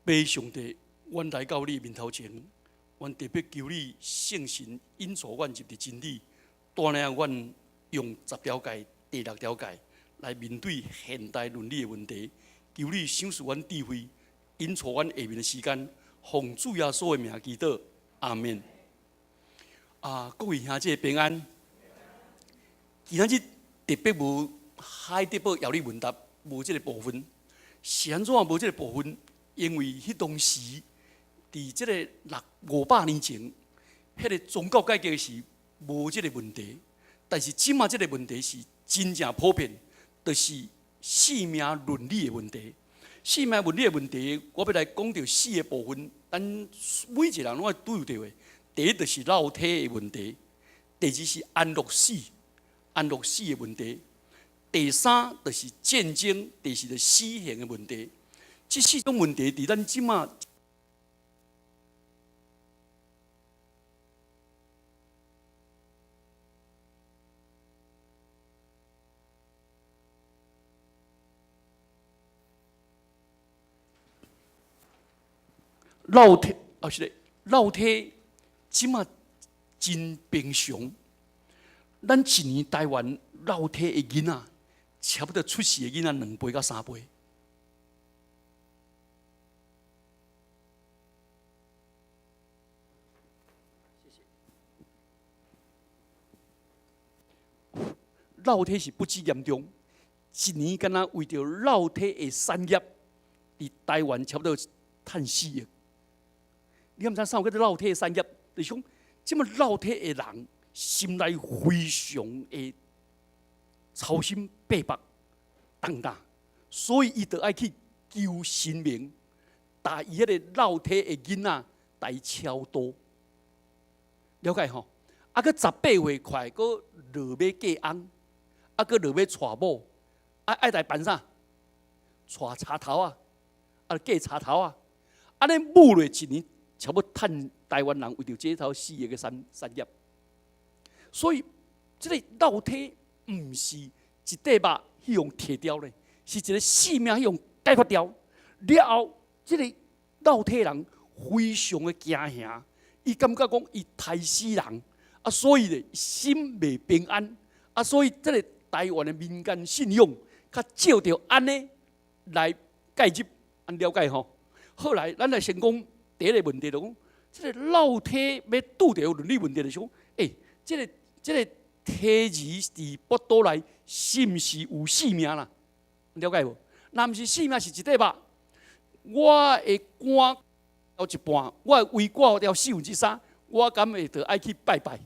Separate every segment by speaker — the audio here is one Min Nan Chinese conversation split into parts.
Speaker 1: 父上帝，阮來到你面頭前，阮特別求你聖神引導阮入佇真理，帶領阮用十條誡、第六條誡來面對現代倫理的問題。求你賞賜阮智慧，引導阮下面的時間，奉主耶穌的名祈禱，阿們。啊，各位兄弟平安。今仔日特別無海德堡要理問答，無這個部分。是按怎無這個部分？因為彼當時，佇這個六五百年前，彼個宗教改革時無這個問題。但是這馬這個問題是真正普遍，就是性命倫理的問題。性命倫理的問題，我欲來講著四個部分，咱每一個人攏愛拄著的。第一就是落體的問題，第二是安樂死，安樂死的問題，第三就是戰爭，第四就是死刑的問題。這四種問題，佇咱這馬落體，哦是咧，落體這馬真平常。咱一年台灣落體的囡仔，差不多出世的囡仔2倍到3倍。落體是不止嚴重，一年敢若為著落體的產業，佇台灣差不多趁4億。你敢毋知啥叫做落體產業？就是講，這麼落體的人，心內非常的操心八百重擔，所以伊就愛去求神明，帶伊彼个落體的囡仔，帶伊超度，了解吼？啊，閣18歲快，閣落欲嫁翁，啊，閣落欲娶某，啊，愛來辦啥？娶柴頭仔，啊，嫁柴頭仔，按呢舞落一年，差不多趁台灣人為著這頭4億的產業，所以這个落體毋是一塊肉去予提掉咧，是一个性命去予解決掉。了後，這个落體人非常的驚嚇，伊感覺講伊刣死人，啊，所以咧心袂平安，啊，所以這个台灣的民間信仰較照著按呢來介入，按了解吼。後來，咱來先講第一個問題，就講這个落體欲拄著倫理問題，就是講，欸，這个胎兒佇腹肚內是毋是有性命啦？了解無？若毋是性命是一塊肉，我的肝掉一半，我的胃割掉3/4，我敢會著愛去拜拜？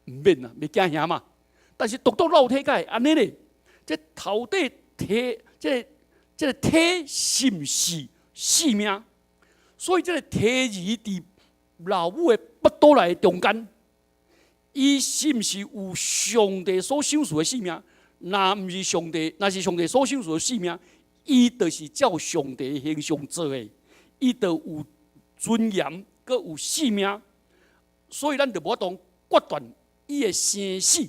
Speaker 1: 毋免啦，袂驚嚇嘛。但是獨獨落體敢會按呢咧？這頭底體，這个體是毋是性命？所以這个胎兒佇老母的腹肚內中間，伊是毋是有上帝所賞賜的性命？若毋是上帝，若是上帝所賞賜的性命，伊就是照上帝的形象做的，伊就有尊嚴，閣有性命。所以咱就無法度決斷伊的生死。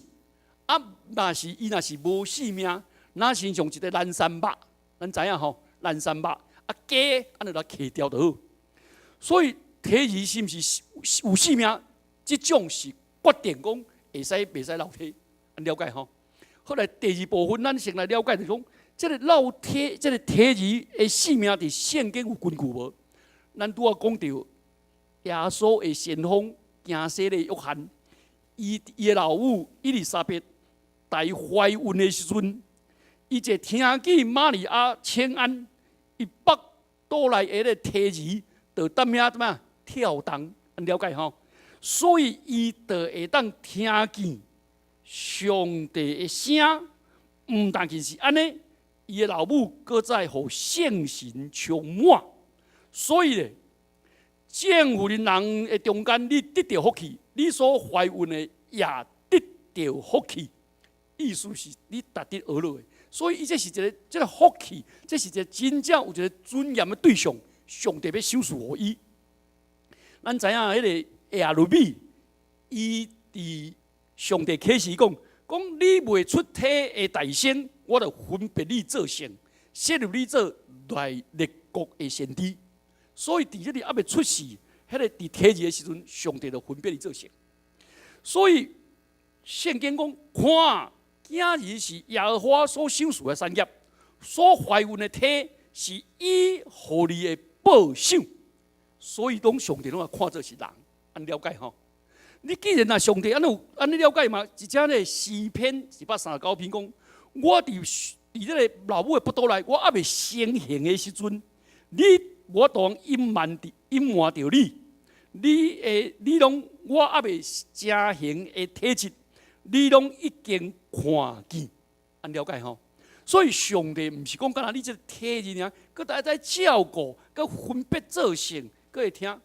Speaker 1: 啊，若是伊若是無性命，若親像一个蘭山肉，咱知影吼，蘭山肉啊雞，按呢來刣掉就好。所以胎兒是毋是有性命，這種是決定講會使袂使落體，了解吼？後來第二部分，咱先來了解就是講，這个落體，這个胎兒的性命，佇聖經有根據無？咱拄仔講著耶穌的先鋒，行洗禮約翰，伊伊的老母伊麗莎白在懷孕的時陣，伊一聽見瑪利亞請安，伊腹肚內的彼個胎兒就踮遐怎麼跳動，了解吼？所以伊就會當聽見上帝的聲，毋但僅是按呢，伊的老母閣再予聖神充滿，所以咧，正婦人的中間，你得著福氣，你所懷孕的也得著福氣。意思是你值得呵咾的，所以伊這是一个這个福氣，這是一个真正有一个尊嚴的對象，上帝欲賞賜予伊。咱知影彼个耶利米，伊佇上帝啟示講，講你未出體的大生，我就分別你做聖，設立你做來列國的先知。所以佇這個猶未出世，彼个佇胎兒的時陣，上帝就分別伊做聖。所以聖經講，看囝兒是耶和華所賞賜的產業，所懷孕的體是伊予你的報賞。所以講上帝攏會看做是人，按了解吼。你既然若上帝按呢有按呢了解嘛，而且咧詩篇139篇講，我佇這个老母的腹肚內，我猶未成形的時陣，你我當隱瞞著你，你會你攏我猶未成形的體質，你攏已經看見，按了解吼。所以上帝毋是講干焦你這个體質爾，閣愛再照顧，閣分別做聖，閣會聽。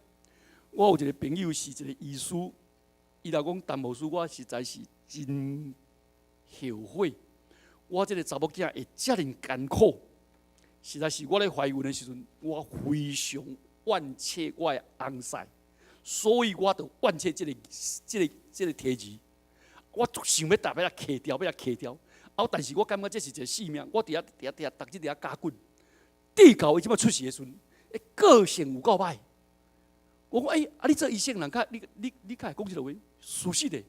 Speaker 1: 我有一個朋友是一個醫師，伊就講陳牧師，我實在是真後悔，我這個查某囝會遮爾艱苦，實在是我咧懷孕的時陣，我非常怨切我的翁婿，所以我就怨切這個體兒，我足想欲逐擺共刣掉，欲共刣掉。啊！但是我感覺這是一個性命，我佇遐佇遐佇遐逐日佇遐加滾，直到伊這擺出世的時陣，個性有夠歹。我講欸，啊！你做醫生人較你較會講這个話，事實的，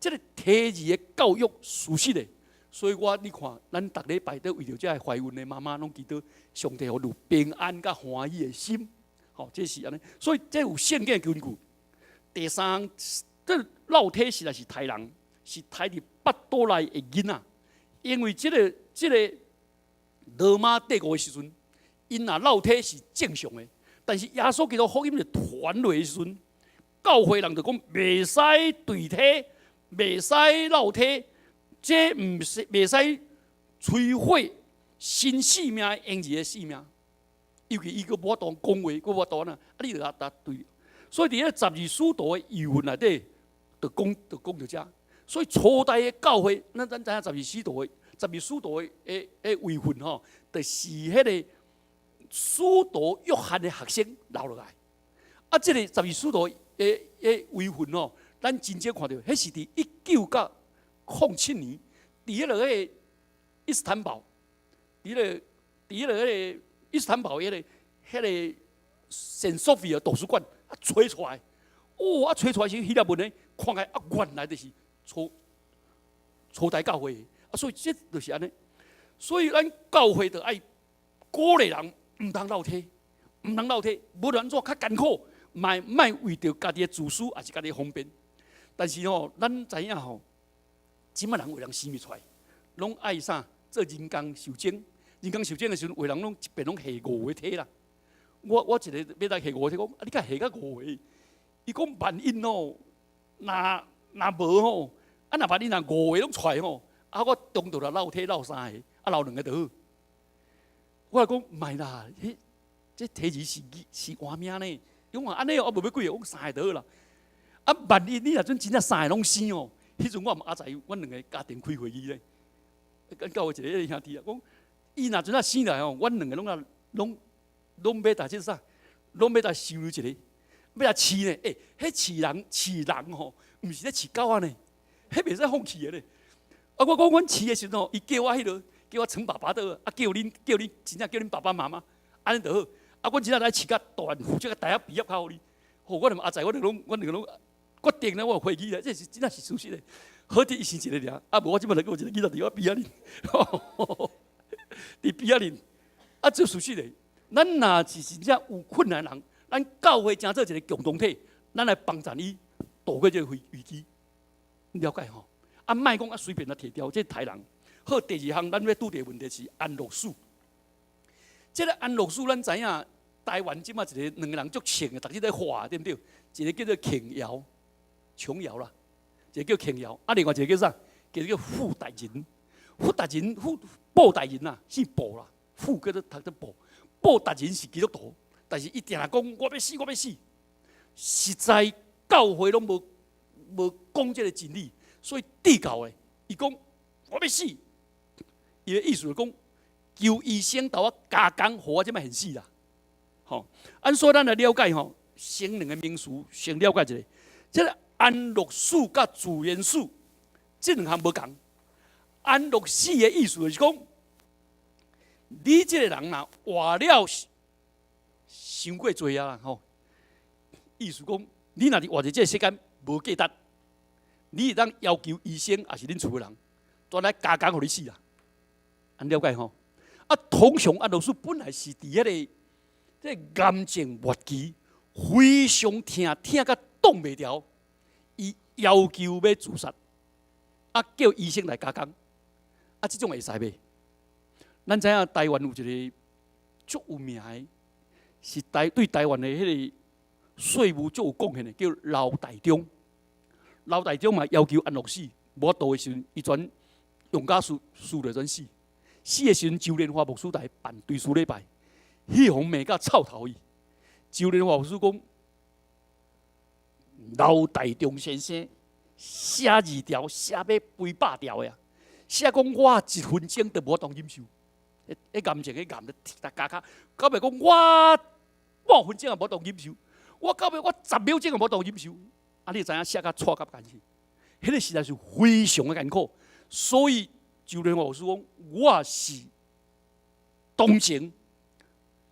Speaker 1: 這个胎兒的教育事實的，所以我你看，咱逐禮拜都為著這个懷孕的媽媽，攏祈禱上帝予有平安佮歡喜的心，吼，這是按呢。所以這有聖經的根據。第三，這落體實在是刣人，是刣佇腹肚內的囡仔，因為這个羅馬帝國的時陣，𪜶若落體是正常的。但是耶穌基督福音就傳落的時陣，教會人就講袂使墜體，袂使落體，這毋是袂使摧毀新生命嬰兒的生命，尤其伊閣無法度講話，閣無法度按怎，啊你就共共對。所以佇彼十二使徒的遺訓內底，就講著遮。所以初代的教會，咱知影十二使徒的遺訓吼，就是彼个使徒約翰的學生留落來。啊，這個十二使徒的遺訓吼，咱真少看著，彼是佇1907年，佇彼个伊斯坦堡，佇彼个伊斯坦堡彼个聖索菲亞圖書館啊，揣出來，哦，啊，揣出來時，彼粒文呢，看起來啊，原來就是初代教會的，啊，所以這就是按呢。所以咱教會就愛鼓勵人。毋通落體，毋通落體，無論按怎較艱苦，嘛莫為著家己的自私，抑是家己的方便。但是吼，咱知影吼，這擺人有人生袂出來，攏愛啥做人工受精。人工受精的時陣，有人攏一遍攏下五個體啦。我一個欲來下五個體，講啊，你敢下甲五個？伊講萬一哦，若無吼，啊若萬一若五個攏出來吼，啊我中途就落體落三个，啊留兩个就好。我講毋係啦，彼這體兒是活命呢。伊講按呢哦，啊無欲幾个，我講三个就好啦。啊，萬一你若陣真正三个攏生哦，彼陣我嘛阿在，阮兩个家庭開會議咧，阮教會一个兄弟啊，講伊若陣仔生來吼，阮兩个攏啊攏欲共這啥，攏欲共收留一个，欲共飼呢。欸，彼飼人吼，毋是咧飼狗仔呢，彼袂使放棄的咧。啊，我講阮飼的時陣吼，伊叫我彼落。叫我陳爸爸就好，啊叫恁真正叫恁爸爸媽媽，按呢就好。啊，阮真正來飼較大，負責大學畢業較予你。吼，我阿在，我就攏決定咧，我有會議咧，這是真正是事實的。好佇伊生一個爾，啊無我這擺來閣有一個囡仔佇我邊仔爾，佇邊仔爾，啊這事實的。咱若是真正有困難人，咱教會成做一個共同體，咱來幫助伊渡過這個危機，你了解吼？啊，莫講啊隨便來提掉，這刣人。好，第二項，咱欲拄著問題是安樂死。這个安樂死，咱知影，台灣這擺一个兩个人足穿的，逐日咧畫，對毋對？一个叫做瓊瑤，瓊瑤啦，一个叫瓊瑤，啊，另外一个叫啥？叫做傅達仁。傅達仁、傅布達仁啊，姓布啦，傅叫做讀做布。布達仁是基督徒，但是伊定定講我欲死，我欲死。實在教會攏無講這个真理，所以地教的，伊講我欲死。伊的意思就講，求醫生共我加工，予我這擺現死啦。吼，按所以咱來了解吼，先兩个名詞，先了解一下。這个安樂死佮自然死，這兩項無仝。安樂死的意思就是講，你這个人若活了傷過濟啊吼。意思講，你若佇活佇這个世間無價值，你會當要求醫生，抑是恁厝的人，煞來加工予你死啊？按了解吼？啊，通常安樂死本來是佇彼个這个癌症末期，非常疼，疼甲擋袂牢，伊要求欲自殺，啊，叫醫生來加工，啊，這種會使袂？咱知影台灣有一個足有名的，是對台灣的彼个稅務足有貢獻的，叫劉大中。劉大中嘛要求安樂死，無法度的時陣，伊全用家事輸落全死。死的時陣，周連華牧師來辦追思禮拜，彼予罵甲臭頭去。周連華牧師講：劉大中先生寫字條寫欲幾百條的啊，寫講我一分鐘都無法度忍受，彼癌症彼癌咧加較，到尾講我半分鐘也無法度忍受，我到尾我10秒鐘也無法度忍受。啊，你知影寫甲掣甲艱死，彼个實在是非常的艱苦，所以周連華牧師講，我是同情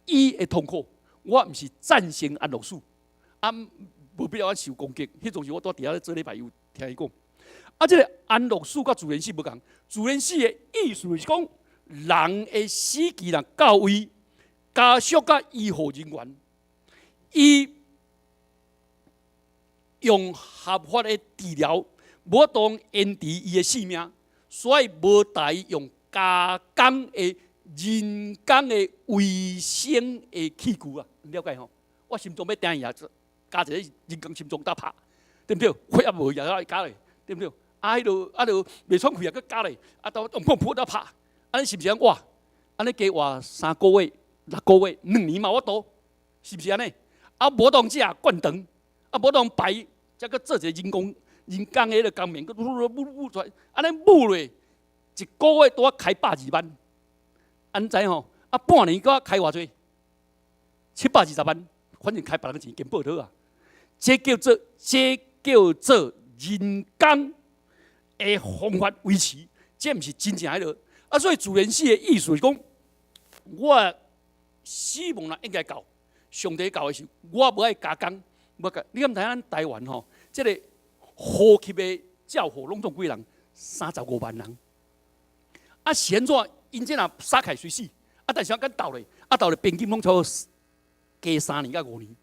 Speaker 1: 伊的痛苦，我毋是贊成安樂死，啊，無必要按受攻擊。彼陣時我拄佇遐咧做禮拜，有聽伊講。啊，這个安樂死佮自然死無仝，自然死的意思是講，人的死期若到位，家屬佮醫護人員，伊用合法的治療，無法度延遲伊的性命，所以無代用加工的人工的維生的器具啊，了解吼？我心臟欲停去啊，加一个人工心臟搭拍，對毋對？血壓無也愛加咧，對毋對？啊，彼落啊落袂喘氣啊，閣加咧，啊，都用泵浦搭拍，按呢是毋是按活？按呢加活3個月、6個月、2年嘛有法度，是毋是按呢？啊，無當食灌腸，啊，無當排，才閣做一个人工的彼个肛門，閣舞舞舞出來，按呢舞落一個月拄仔開120萬，按知吼？啊，半年閣開偌濟？720萬，反正開別人錢健保好啊。這叫做人工的方法維持，這毋是真正彼落。啊，所以自然死的意思是講，我死亡若應該到，上帝到的時，我無愛加工，無加。你敢知影咱台灣吼，這个呼吸的照護攏總幾人？35萬人。啊，是按怎？𪜶這若撒開隨死，啊，但是我敢鬥咧，啊，鬥咧平均攏超過加3年到5年。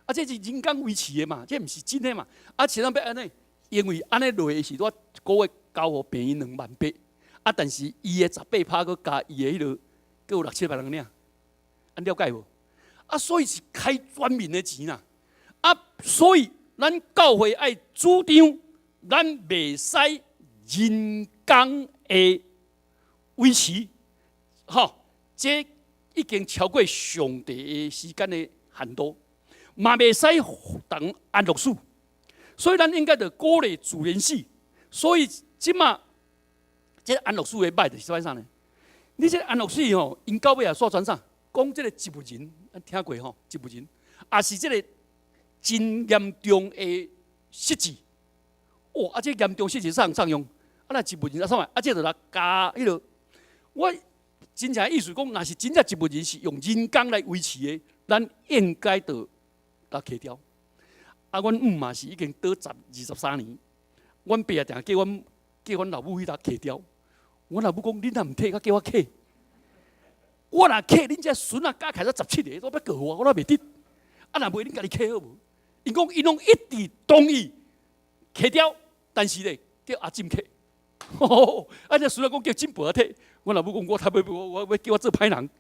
Speaker 1: 啊，這是人工維持的嘛，這毋是真的嘛。啊，是咱欲按呢？因為按呢落的時，我一個月交予病院2萬8，啊，但是伊的18趴，閣加伊的彼落，閣有六七萬人領，按了解無？啊，所以是開全民的錢啦。啊，所以咱教會愛主張，咱袂使人工的維持，吼，這已經超過上帝的時間的限度，嘛袂使等安樂死，所以咱應該著鼓勵自然死。所以這馬這安樂死的歹就是啥呢？你這安樂死吼，𪜶到尾也煞轉啥？講這个植物人，聽過吼？植物人，也是這个真嚴重的失智。哦，啊，這嚴重失智啥人送用？啊，若植物人啊，創啥？啊，這就來加彼落。我真正意思講，若是真正植物人是用人工來維持的，咱應該著來刣掉。啊，阮姆嘛是已經倒23年，阮爸也定叫阮老母去共刣掉。阮老母講：恁若毋退，閣叫我刣。我若刣，恁這孫仔加起來17個，我欲告我，我都袂得。啊，若袂恁家己刣好無？𪜶講𪜶攏一致同意刣掉，但是咧叫阿姊刣。啊！這孫仔講叫進婆仔退，阮老母講我頭尾我欲叫我做歹人，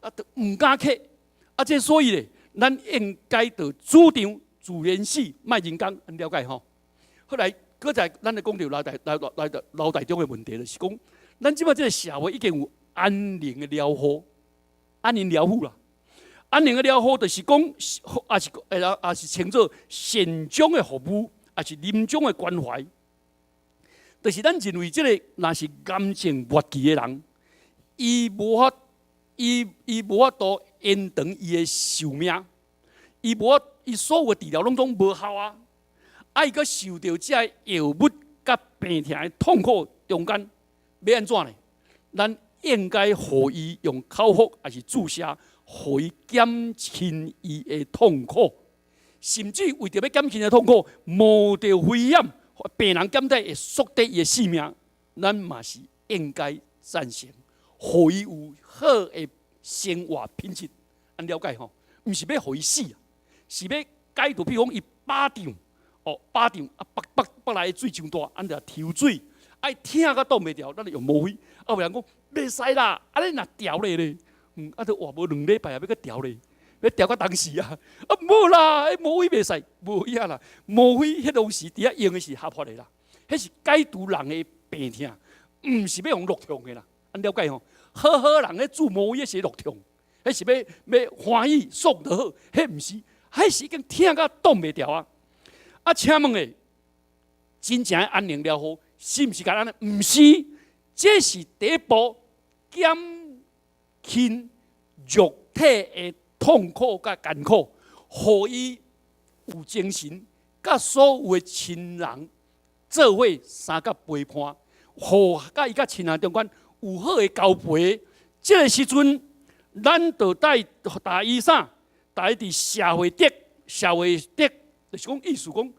Speaker 1: 啊，都毋敢刣。啊，這所以咧，咱應該著主張自然死，莫人工，了解吼？後來，閣再咱來講著劉大中的問題，就是講，咱這擺這个社會已經有安寧的療護，安寧療護啦。安寧的療護就是講，也是也是稱做善終的服務，也是臨終的關懷。就是咱認為這个若是癌症末期的人，伊無法度延長伊的壽命，伊無法伊所有的治療攏總無效啊！啊，伊閣受著這个藥物佮病痛的痛苦中間，欲按怎呢？咱應該予伊用口服抑是注射，予伊減輕伊的痛苦，甚至為著欲減輕伊的痛苦，冒著危險，病人減低會縮短伊的性命，咱嘛是應該贊成，予伊有好的生活品質。按了解吼，毋是欲予伊死啊，是欲解除，比如講伊飽脹，哦，飽脹啊，腹腹腹內的水傷大，按就抽水，愛疼甲擋袂牢，咱就用嗎啡。啊，有人講袂使啦，啊你若調咧咧，啊都活無2禮拜啊，欲閣調咧，欲調到當時啊，啊無啦，彼嗎啡袂使，無影啦，嗎啡彼當時佇遐用的是合法的啦，彼是解除人的病痛，毋是欲予落痛的啦，按了解吼，好好人咧注嗎啡是落痛，彼是欲欲歡喜爽就好，彼毋是，彼是已經疼甲擋袂牢啊！啊，請問咧，真正的安寧療護是毋是干焦按呢？毋是，這是第一步減輕肉體的痛苦佮艱苦，予伊有精神，佮所有的親人做伙相佮陪伴，予佮伊佮親人中間有好的交陪。這个時陣，咱就帶大醫生，帶佇社會的社會的，就是講意思講，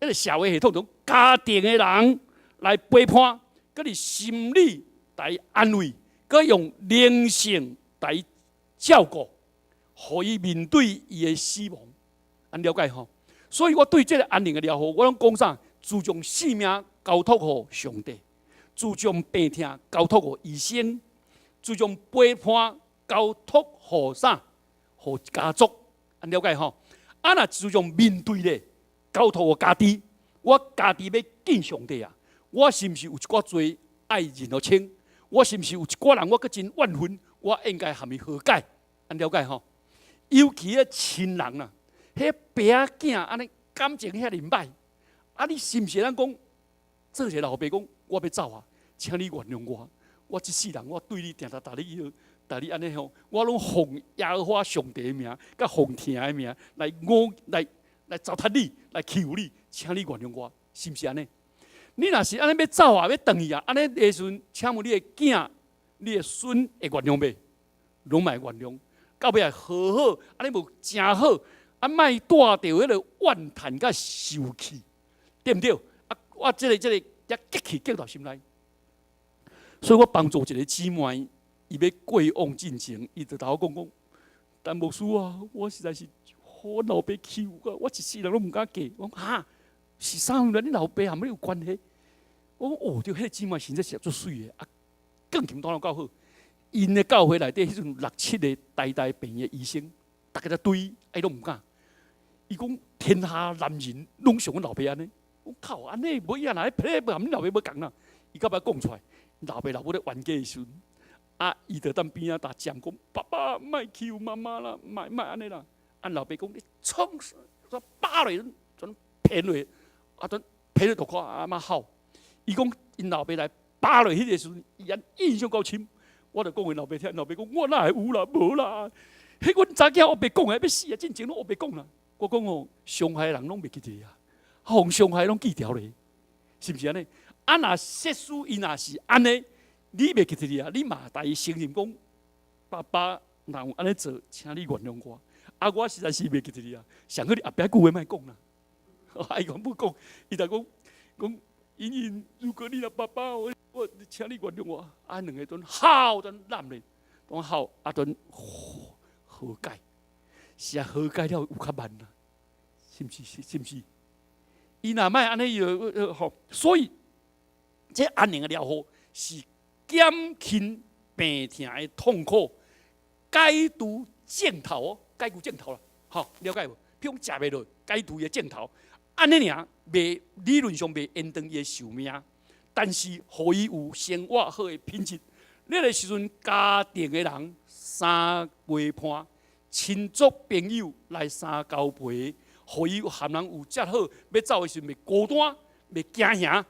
Speaker 1: 彼个社會系統中家庭的人來陪伴，閣佇心理來安慰，閣用靈性來照顧，予伊面對伊的死亡。按了解吼？所以我對這个安寧的療護，我攏講啥？自將性命交託予上帝，自將病痛交託予醫生，自將陪伴交託予啥？予家族，按了解吼？啊，若自將面對咧，交託予家己，我家己欲見上帝啊！我是毋是有一寡罪愛認予清？我是毋是有一寡人我閣真怨恨？我應該含伊和解，按了解吼？尤其彼親人啊，彼爸仔囝按呢感情遐爾歹，啊，你是毋是會當講做一个老爸講，我欲走啊，請你原諒我，我這世人我對你定定逐日逐日按呢吼，我攏奉耶和華上帝的名，佮奉疼的名來我來來糟蹋你，來欺負你，請你原諒我，是毋是按呢？你若是按呢欲走啊，欲轉去啊，按呢的時陣，請問你的囝、你的孫會原諒袂？攏嘛會原諒。到尾和好，按呢無誠好，啊，莫帶著彼个怨嘆佮受氣，對毋對？啊，我這个也激氣激到心內，所以我幫助一个姊妹，伊欲過往進前，伊就共我講講，陳牧師啊，我實在是予阮老爸欺負啊，我一世人攏毋敢嫁。我講哈，是啥物啦？你老爸含你有關係？我講哦，對，彼个姊妹實在是足媠的，啊，鋼琴彈得夠好。𪜶的教會內底彼陣六七个台大病院的醫生，逐家在對，伊攏毋敢。伊講天下男人攏像阮老爸按呢。我靠，按呢無影啦，彼無含恁老爸欲仝啦。伊到尾講出來，老爸老母咧冤家的時陣，啊，伊就佇邊仔共講講，爸爸莫欺負媽媽啦，莫莫按呢啦。啊，老爸講你創啥？煞巴落，陣騙落，啊，陣騙落塗跤阿媽哭。伊講𪜶老爸來巴落彼个時陣，伊按印象夠深。我就講予老爸聽，老爸講我哪會有啦，無啦。彼阮查囝烏白講的，欲死啊！進前攏烏白講啦。我講哦，傷害人攏袂記得啊，予傷害攏記牢咧，是毋是按呢？啊，若設使伊若是按呢，你袂記得啊？你嘛共伊承認講，爸爸若有按呢做，請你原諒我。啊，我實在是袂記得啊。上好你後壁句話莫講啦。啊，伊講不講，伊就講講，茵茵，如果你若爸爸，我請你原諒我。啊，兩个陣哭，陣攬咧，講哭，啊陣和解，是啊，和解了有較慢啦，是毋是？是毋是？伊若莫按呢，伊就吼，所以這安寧的療護是減輕病痛的痛苦，解除症頭哦，解除症頭啦，吼，了解無？譬如講食袂落，解除伊的症頭，按呢爾袂理論上袂延長伊的壽命，但是予伊有生活好的品質。那个時陣，家庭的人相陪伴，親族朋友來相交陪，予伊含人有遮好，欲走的時陣袂孤單，袂驚嚇，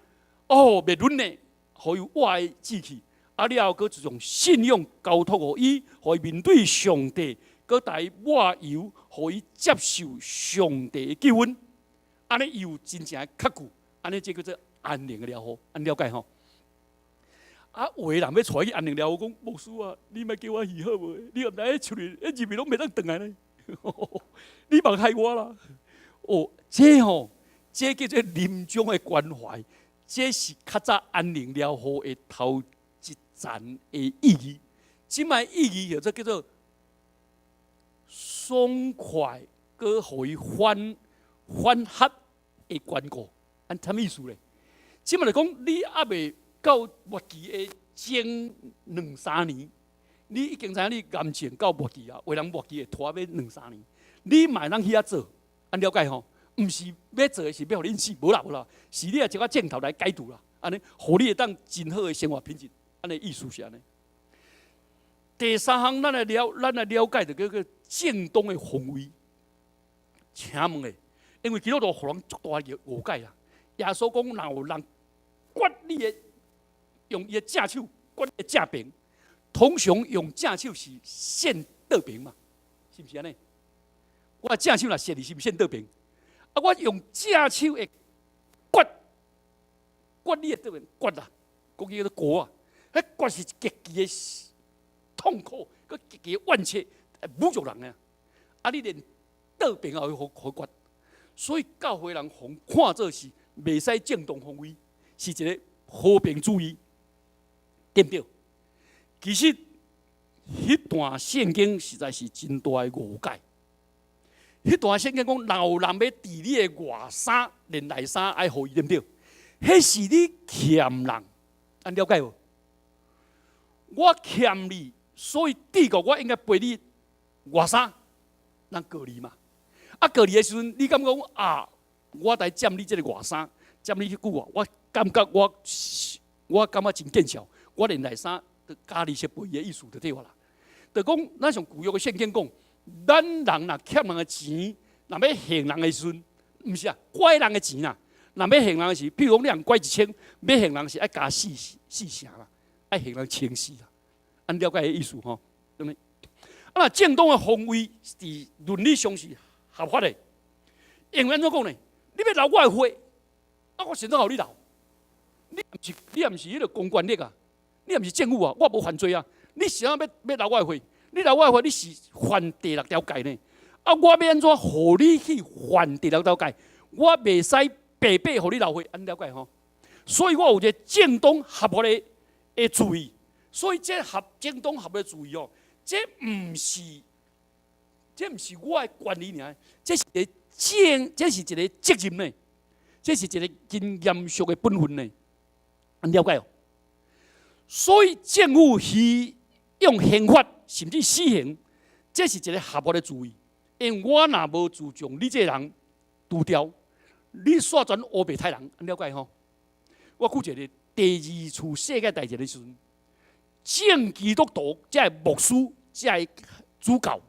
Speaker 1: 哦，袂忍呢，予伊有活的志氣。啊了後，閣一種信仰交託予伊，予伊面對上帝，閣共伊抹油，予伊接受上帝的救恩。按呢伊有真正的確據，按呢這叫做安寧的療護，按了解吼。啊，有的人欲帶去安寧療護，講牧師啊，你莫叫我去好無？你毋知影出去，入去攏袂當轉來呢？你莫害我啦！哦，這吼，這叫做臨終的關懷，這是較早安寧療護的頭一層的意義。這擺意義叫做爽快，閣予伊緩緩和的關顧，按啥物意思咧？這擺來講，你猶未到末期的前兩三年，你已經知影你癌症到末期啊，有人末期會拖欲兩三年，你嘛會當去遐做，按了解吼？毋是欲做的是欲予恁死，無啦無啦，是你愛一寡症頭來解除啦，按呢，予你會當真好的生活品質，按呢意思是按呢。第三項，咱來了解就叫做正當的防衛。請問咧，因為基督徒予人足大的誤解啊！耶穌講，若有人割你的，用伊的正手割你的正爿，通常用正手是獻倒爿嘛，是毋是按呢？我的正手若踅你，是毋是獻倒爿？啊，我用正手會割割你的倒爿，割啦，講叫做割啊，彼割是極其的痛苦，閣極其的怨切，侮辱人的。啊，你連倒爿也會予割，所以教會人予看做是袂使正當防衛，是一個和平主義，對毋對？其實，彼段聖經實在是真大的誤解。彼段聖經講，若有人欲治你的外衫，連內衫愛予伊，對毋對？彼是你欠人，按了解無？我欠你，所以帝國我應該賠你外衫，咱告你嘛。啊，告你的時陣，你敢講啊？我來佔你這个外衫，佔你彼久啊，我感覺真見笑，我連內衫都加利息賠的意思就對啦。就講咱上舊約的聖經講，咱人若欠人的錢，若欲還人的時陣，毋是啊，拐人的錢啊，若欲還人的時，譬如講你人拐1000，欲還人是愛加四四成啦，愛還人1400啦。按了解彼意思吼，對毋？啊，若正當的防衛佇倫理上是合法的，因為按怎講呢？你欲流我的血，啊，我是按怎予你流？你毋是彼个公權力啊？你毋是政府啊？我無犯罪啊！你是按怎欲流我的血？你流我的血，你是犯第六條誡呢？啊，我欲按怎予你去犯第六條誡？我袂使白白予你流血，按了解吼？所以我有一個正當合法的注意，所以這合正當合法的注意哦，這毋是我的權利爾，這是一個責任呢，這是一個真嚴肅的本分呢，按了解哦。所以政府希用刑法甚至死刑，這是一個合法的注意。因為我若無自將你這個人除掉，你煞轉烏白刣人，按了解吼？我舉一個例，第二次世界大戰的時陣，正基督徒，這个牧師，這个主教，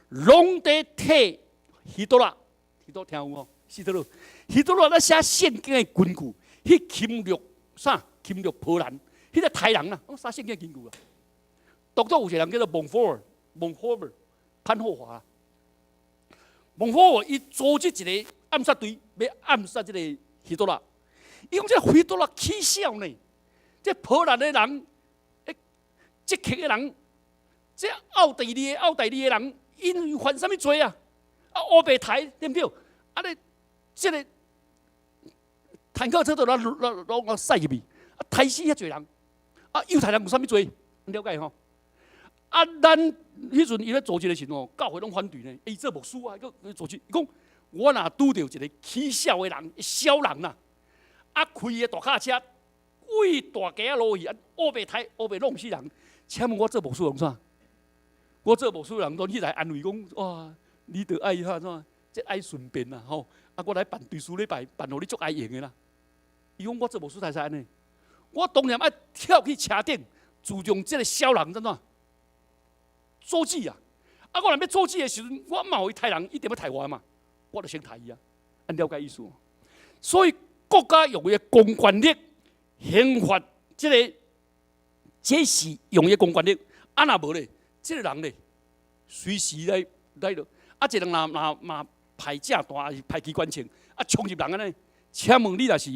Speaker 1: 攏佇替希特勒，希特聽有無？希特勒，希特勒咧寫聖經的根據，去侵略啥？侵略波蘭，彼個刣人啊，攏寫聖經的根據啊。獨獨有一個人叫做蒙霍爾，蒙霍爾，潘霍華。蒙霍爾伊組織一個暗殺隊，欲暗殺這個希特勒。伊講這個希特勒起痟呢，這波蘭的人，欸，捷克的人，這奧地利的人，𪜶犯啥物罪啊？啊，烏白刣對毋對？啊，你這个坦克車都攏攏攏駛入去，啊，刣死遐濟人，啊，猶太人有啥物罪？了解吼？啊，咱彼陣伊咧組織的時陣吼，教會攏反對呢。伊做牧師啊，閣組織，伊講我若拄著一個起痟的人，痟人啦，啊，開个大卡車，對大街仔落去，啊，烏白刣，烏白弄死人。請問我做牧師創啥？我做牧師人，攏起來安慰講，哇，你著愛按怎？這愛順便啦，吼！啊，我來辦追思禮拜，辦予你足哀榮的啦。伊講我做牧師才使按呢，我當然愛跳去車頂，自從這个痟人怎怎阻止啊！啊，我若欲阻止的時陣，我嘛予伊刣人，一定欲刣我嘛，我就先刣伊啊！按了解意思。所以國家用伊的公權力、刑罰，這个這是用伊的公權力。啊，若無咧，這个人咧，隨時來來落。啊，一個人若若嘛派正彈，還是派機關槍，啊，衝入人按呢？請問你若是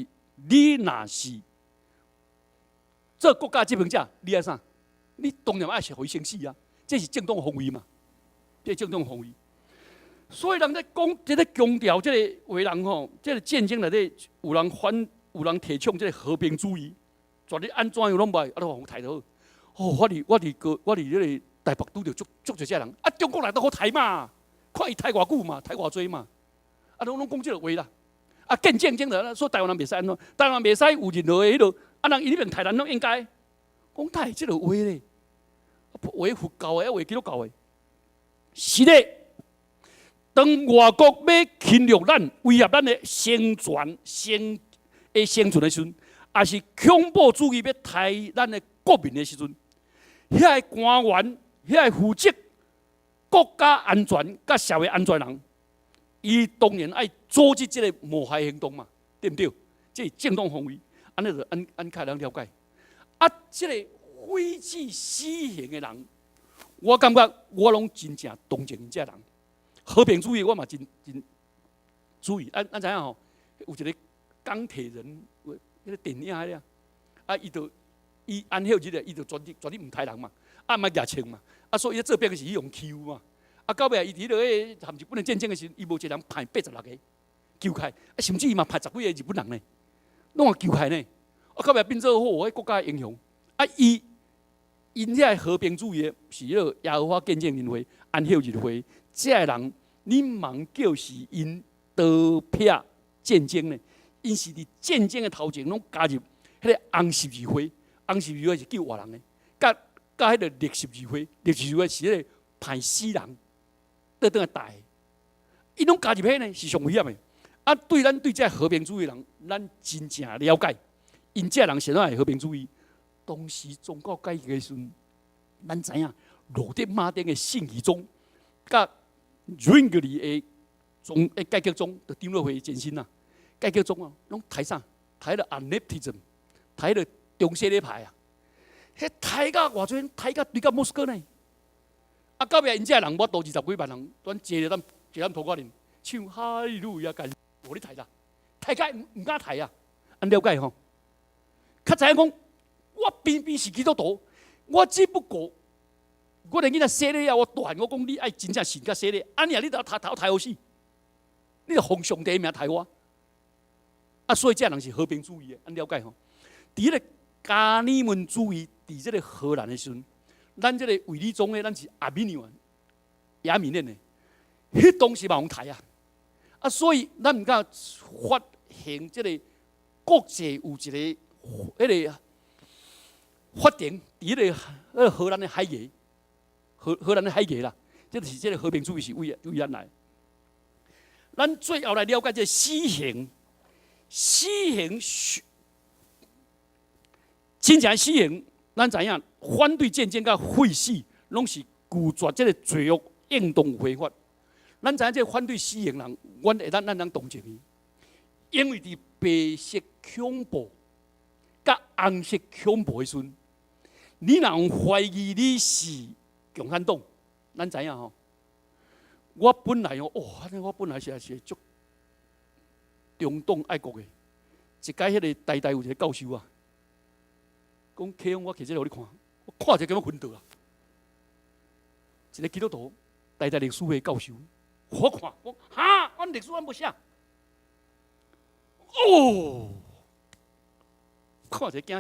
Speaker 1: 做國家執行者，你愛啥？你當然愛是予伊先死啊！這是正當防衛嘛，這是正當防衛。所以人咧講，這個強調這個話人吼，這個戰爭內底有人反，有人提倡這個和平主義，絕對按怎樣攏袂，啊，都予刣就好。哦，我佇彼個台北拄著足足濟這人，啊，中國來都好刣嘛，看伊刣偌久嘛，刣偌濟嘛，啊，攏講這個話啦。啊，見戰爭就說台灣人袂使按怎，台灣人袂使有任何的彼落，啊，人伊彼邊刣咱攏應該。講刣這個話咧，話佛教的，抑話基督教的，是的。當外國欲侵略咱、威脅咱的生存、生存的時陣，抑是恐怖主義欲刣咱的國民的時陣，遐个官員、遐个負責國家安全佮社會安全人，伊當然愛組織這個謀害行動嘛，對毋對？這是正當防衛，按呢就按按較會當了解。啊，這個廢止死刑的人，我感覺我攏真正同情這人。和平主義我嘛真真注意，咱知影吼，有一個鋼鐵人，彼個電影彼個啊，伊就伊安息日伊就絕對絕對毋刣人嘛，啊毋愛舉槍嘛，啊所以伊做兵是伊用欺負嘛，啊到尾伊佇彼個和日本的戰爭的時陣，伊無一個人派86個救開，啊甚至伊嘛派十幾個日本人呢，攏嘛救開呢，啊到尾變做好彼國家的英雄，啊伊𪜶遐和平主義的是彼個耶和華見證人會安息日會，這個人。你茫叫是𪜶刀劈戰爭呢？𪜶是佇戰爭的頭前攏加入彼個紅十字會，紅十字會是救活人的，佮佮彼個綠十字會，綠十字會是彼個判死人，倒轉來帶。𪜶攏加入彼呢是上危險的。啊，對咱對這和平主義人，咱真正了解，𪜶這人是按怎會和平主義。當時宗教改革的時陣，咱知影路德馬丁的信義宗，佮瑞利的宗的改革宗，就長老會前身啊。改革宗啊，攏刣啥？刣了 Anabaptism，刣了中洗禮派啊。彼刣到偌濟，刣到對到莫斯科呢。啊，到尾𪜶這人，我都20幾萬人，阮坐咧咱坐咱塗鴉面，唱哈利路亞，干無咧刣啦，刣甲毋敢刣啊。按了解吼？較知影講，我偏偏是基督徒，我只不過。我的囡仔洗禮了，我大漢，我講你愛真正信佮洗禮，按呢你著刣刣刣予死，你著奉上帝的名刣我。啊，所以這人是和平主義的，按了解吼。佇彼個加爾文主義，佇這個荷蘭的時陣，咱這個衛理宗的，咱是亞米尼亞亞米念的，彼當時嘛予刣啊。啊，所以咱毋敢發現這個國際有一個彼個法庭，佇彼個荷蘭的海牙。荷蘭的海牙啦，這就是這個和平主義是為咱來。咱最後來了解這個死刑，死刑是真正死刑，咱知影反對戰爭佮廢死，攏是拒絕這個罪惡應當有刑罰。咱知影這個反對死刑人，阮會當咱當同情伊，因為佇白色恐怖佮紅色恐怖的時陣，你若有懷疑你是共產黨，咱知影吼。我本來哦，我本來是足中黨愛國的。一擺彼個台大有一個教授啊，講啟勇，我摕這個予你看，我看者感覺昏倒啊。一個基督徒，台大歷史系教授，我看，我哈，阮歷史阮無寫。哦，看者驚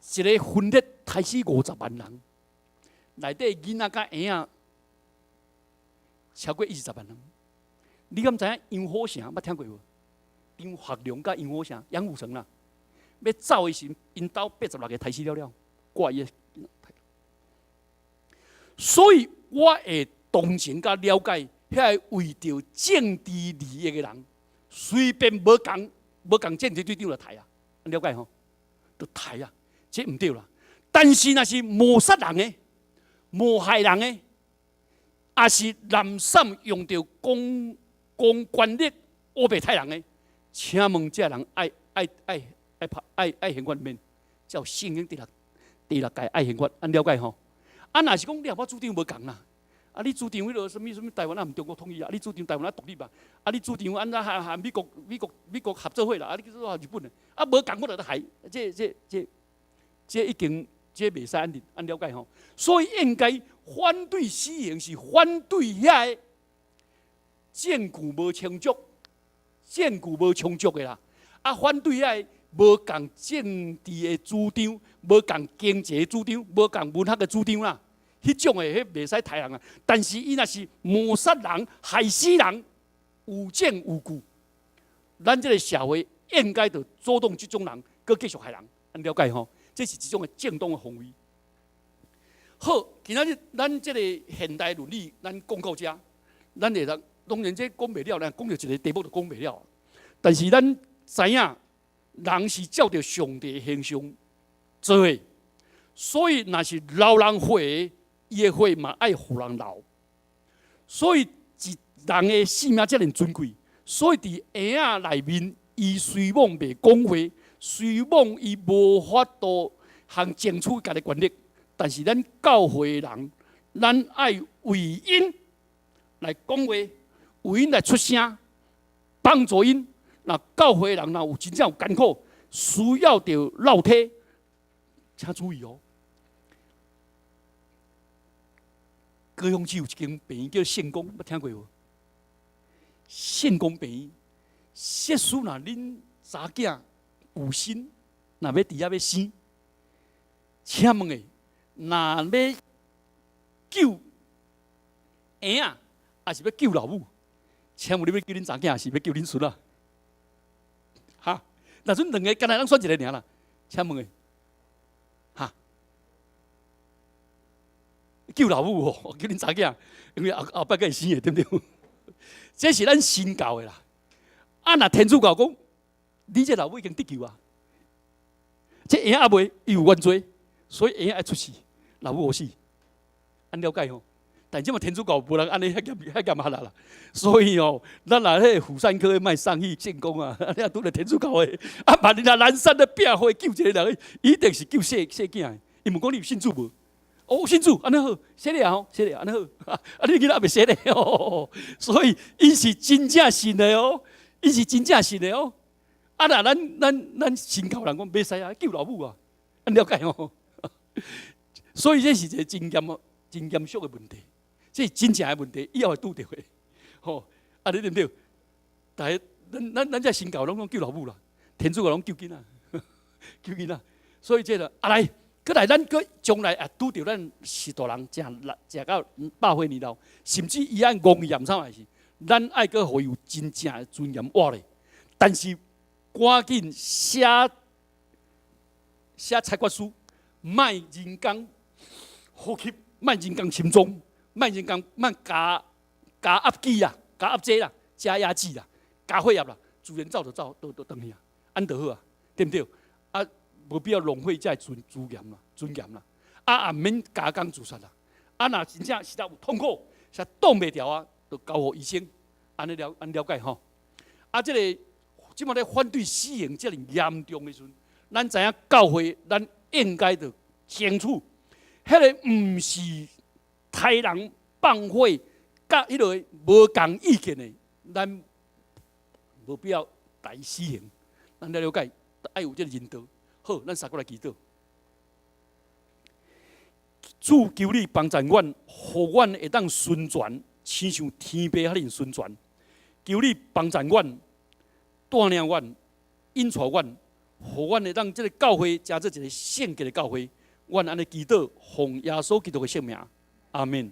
Speaker 1: 死，一個分裂刣死50萬人。內底囡仔佮嬰仔超過10萬人，你敢知影楊虎城捌聽過無？張學良佮楊虎城、楊虎城啦，欲走的時，𪜶兜86個刣死了了，掛伊的。所以我會同情佮了解遐個為著政治利益的人，隨便無仝政治對象就刣啊，了解吼？就刣啊，這毋對啦。但是若是謀殺人的，謀害人的，抑是濫散用著公權力烏白刣人的，請問這人愛拍愛刑罰免？照聖經第六誡愛刑罰，按了解吼？啊，若是講你和我主張無仝啦，啊，你主張彼落啥物啥物台灣啊，毋中國統一啊，你主張台灣啊獨立啊，啊，你主張按怎和美國合作伙啦，啊，你叫做日本的，啊，無仝我就咧害，這這已經這袂使按按了解吼。所以應該反對死刑是反對遐个證據無充足、證據無充足的啦。啊，反對遐个無仝政治的主張、無仝經濟的主張、無仝文學的主張啦。彼種的彼袂使刣人啊。但是伊若是謀殺人、害死人，有證有據，咱這个社會應該著阻擋這種人，閣繼續害人。按了解吼？這是一種的正當的防衛。好，今仔日咱這个現代倫理，咱講到遮，咱會當當然這講袂了，咱講著一个題目就講袂了。但是咱知影，人是照著上帝形象做的，所以若是流人血，伊的血嘛愛予人流。所以一人的性命遮爾尊貴，所以佇嬰仔內面，伊雖罔袂講話，雖罔伊無法度通爭取家己權利，但是咱教會的人，咱愛為𪜶來講話，為𪜶來出聲，幫助𪜶。若教會的人若有真正有艱苦，需要著落體，請注意哦。高雄市有一間病院叫聖光，捌聽過無？聖光病院，設使若恁查囝有心，若欲佇遐欲生，請問下，若欲救嬰仔，抑是欲救老母？請問你欲救恁查囝，抑是欲救恁孫仔？哈？若陣兩个敢若通選一个爾啦？請問下，哈？救老母哦，救恁查囝，因為後後擺閣會生的，對毋對？這是咱新教的啦。啊，若天主教講，你這老母已經得救啊，這嬰仔猶未，伊有原罪，所以嬰仔愛出世，老母予死，按了解吼。但這馬天主教無人按呢遐嚴遐嚴厲啦，所以哦，咱若彼個婦產科莫送去聖光啊，你若拄著天主教的，啊，萬一若難產咧拼血救一個人，一定是救細細囝的。伊問講你有信主無？哦，信主，按呢好，洗禮吼，洗禮按呢好，啊，你囡仔猶未洗禮哦，所以𪜶是真正信的哦，𪜶是真正信的哦。啊，若咱咱咱新教人講袂使啊，救老母啊，按了解吼。所以這是一個真嚴真嚴肅的問題，這是真正的問題，以後會拄著的。吼，啊，你對毋對？但是咱咱咱這新教攏講救老母啦，天主教攏救囡仔，救囡仔。所以這個啊來。閣來，咱閣將來也拄著咱序大人，誠老誠到百歲年老，甚至伊按戇嚴啥嘛是，咱愛閣予伊有真正的尊嚴活咧。但是趕緊寫寫裁決書，莫人工呼吸，莫人工心臟，莫人工莫加加壓機啦，加壓劑啦，加壓劑啦，加血壓啦，自然走就走，就就轉去啊，按就好啊，對毋對？啊，無必要浪費這尊尊嚴啦，尊嚴啦，啊，也毋免加工自殺啦。啊，若真正實在有痛苦，實擋袂牢啊，就交予醫生，按呢了按了解吼。啊，這個這馬咧反對死刑遮爾嚴重的時陣，咱知影教會，咱應該著清楚，彼个毋是刣人放火，佮彼个無仝意見的，咱無必要來死刑。咱來了解，愛有這个人道。好，咱三個來祈禱。主求你幫助阮，予阮會當順全，親像天父遐爾順全。求你幫助阮，帶領阮，引帶阮，予阮會當這个教會，成做一个聖潔的教會。阮按呢祈禱，奉耶穌基督的聖名，阿門。